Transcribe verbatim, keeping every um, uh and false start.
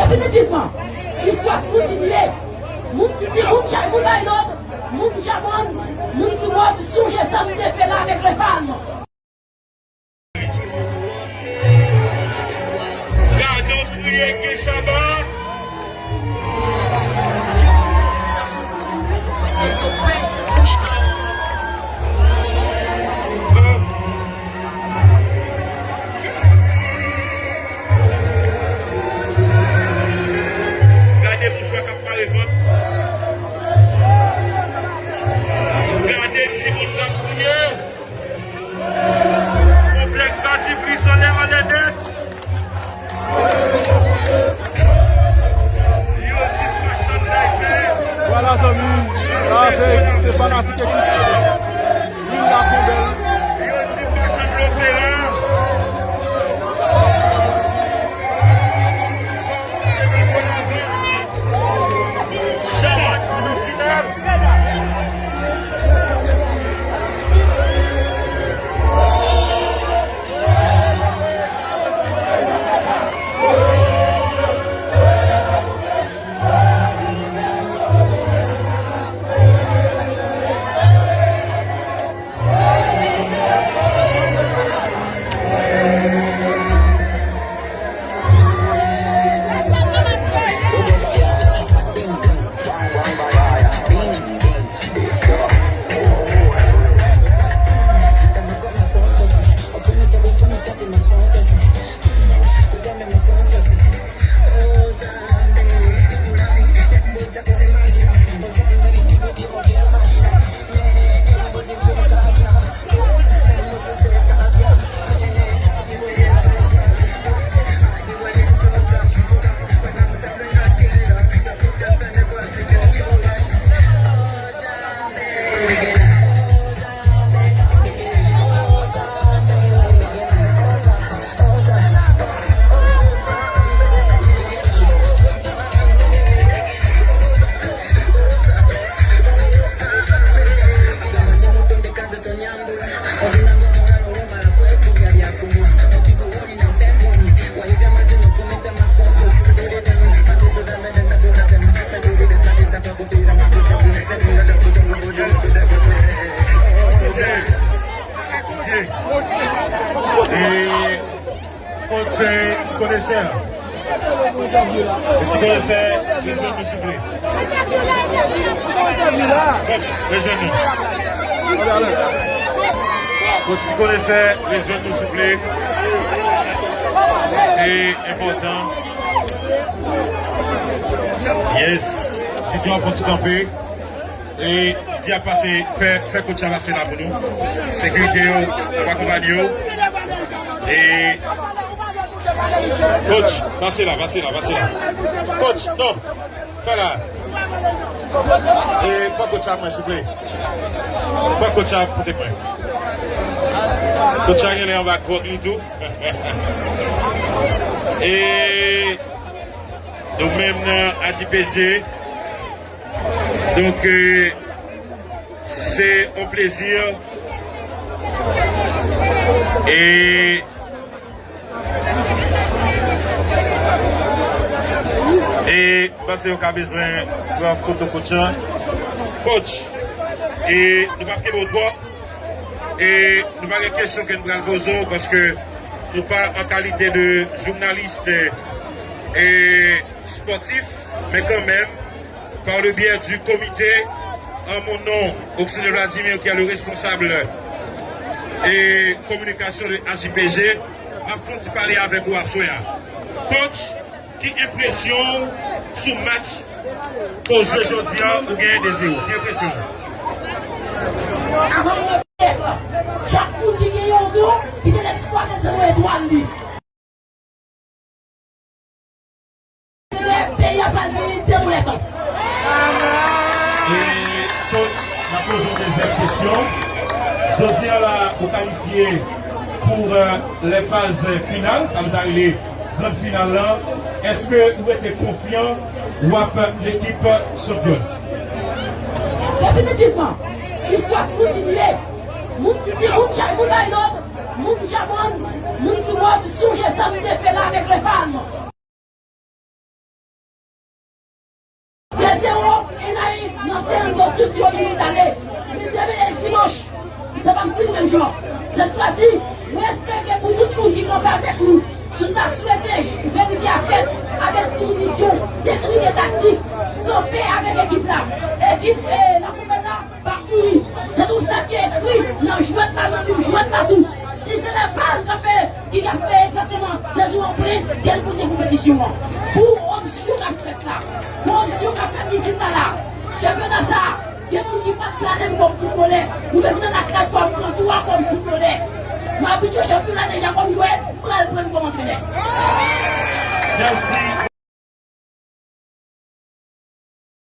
Definitivman, istwa ap kontinye. Moun Timoun, Chay Moun bay lòd, moun Jaman, moun Timòd, sonje sa m te fè la avèk Lè Palm. Gade w kriye gen Shabba. Gade boujwa k ap mare vant. Gade timoun k ap kriye. Konplèks Bati prizonè anlè nèt. Yon ti machann nèg. Vwala, zanmi. Sa se, se fanatik ekip Lil Lafondèl. Yon ti machann lopera. E, Coach, ti konesè. Ti konesè, rejwenn nou, souple. Coach, rejwenn nou. Coach, ti konesè, rejwenn nou, souple. Se enpòtan. Yes. Ti tou ap fè ti kanpe. E Didi ap pase, fè, fè coach la pase la pou nou. Sekirite yo ap akonpanye yo. E coach, pase la, pase la, pase la. Coach, non, fè la. E pran coach la mwen, souple. Pran coach la pote mwen. Coach la genlè anba gwòg li tou. E nou menm nan A J P G, Donk, euh, se yon plezi. E, e m panse yo ka bezwen pran foto coach la. Coach, e nou p ap kenbe w twòp. E nou pa gen kesyon ke nou pral poze w, paske nou pa an kalite de jounalis e spòtif, men kanmenm, par le biais du comité, en mon nom, Oxyde Vladimir, qui est le responsable et communication de A J P G, ap fè yon ti pale avèk ou aswè a. Coach, ki enpresyon w sou match ke w jwe jodi a, ou genyen de zewo? Ki enpresyon w? Avan m pran chèf la, chak moun ki gen yon don, ki te eksplwate zewo etwal li. Peyi a pral vin de roulèt. E coach, n ap poze yon dezyèm kesyon. Jodi a la, ou kalifye pou, euh, lè faz final, sa nou ta rele grand final lan. Èske ou rete konfyan w ap lekip chanpyòn? Definitivman, istwa ap kontinye. Moun Timoun, Chay Moun bay lòd, moun Jaman, moun Timòd, sonje sa m te fè la avèk Lè Palm. Tout yo vini tale. Men demen e dimanch. Sa p ap fini menm jan. Sèt fwa si, mwen espere ke pou tout moun ki kanpe avèk nou, si nou ta swete verite a fèt avèk dimisyon, teknik e taktik, kanpe avèk ekip la. Ekip e Lafonpèl la p ap mouri. Se tou sa ki ekri nan jwèt la, nan liv jwèt la tou. Si se lè pa nou ka fè, ki ka fè egzakteman sezon an plen, gen pou gen konpetisyon an. Pou opsyon k ap fèt la, pou opsyon k ap fèt isit la la, chanpyona sa a, gen moun ki pa t plane m kòm foutbolè. Ou vin nan lakay fò m pran twa kòm foutbolè. M abitye chanpyona deja kòm jwè, m pral pran l kòm antrenè. Mèsi,